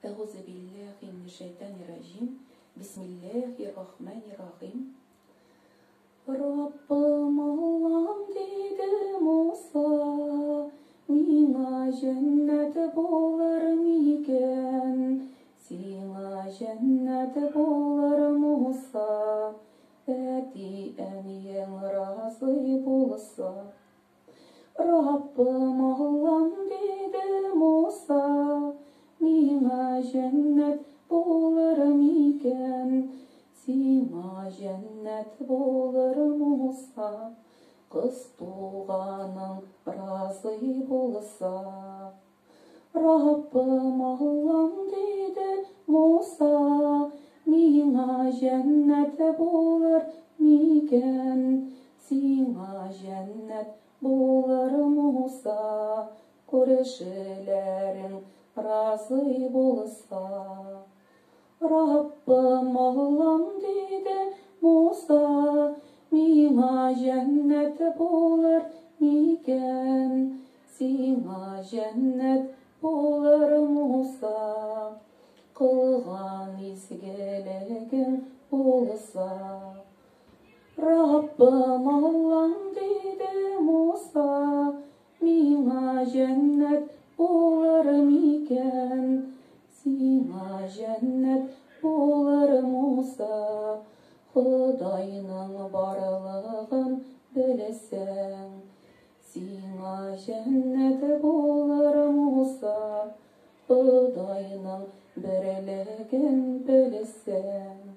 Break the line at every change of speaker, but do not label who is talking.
Әгъузу билләһи минәш-шәйтанир раҗим. Бисмиллаһир рахманир рахим. Раббым Аллам, диде Муса, миңа җәннәт булыр микән? Сиңа җәннәт булыр, Муса, әти-әниең разый булса. Раббым Аллам, диде Муса, миңа җәннәт булыр микән? Сиңа җәннәт булыр, Муса, кыз туганың разый булса. Раббым Аллам, диде Муса, миңа җәннәт булыр микән? Сиңа җәннәт булыр, Муса, күршеләрең разый булса. Раббым Аллам, диде Муса, миңа җәннәт булыр микән? Сиңа җәннәт булыр, Муса, кылган изгелегең булса. Раббым Аллам, диде Муса, миңа җәннәт булыр микән? Сиңа җәннәт булыр, Муса, Ходайның барлыгын белсәң. Сиңа җәннәт булыр, Муса, Ходайның берлеген белсәң.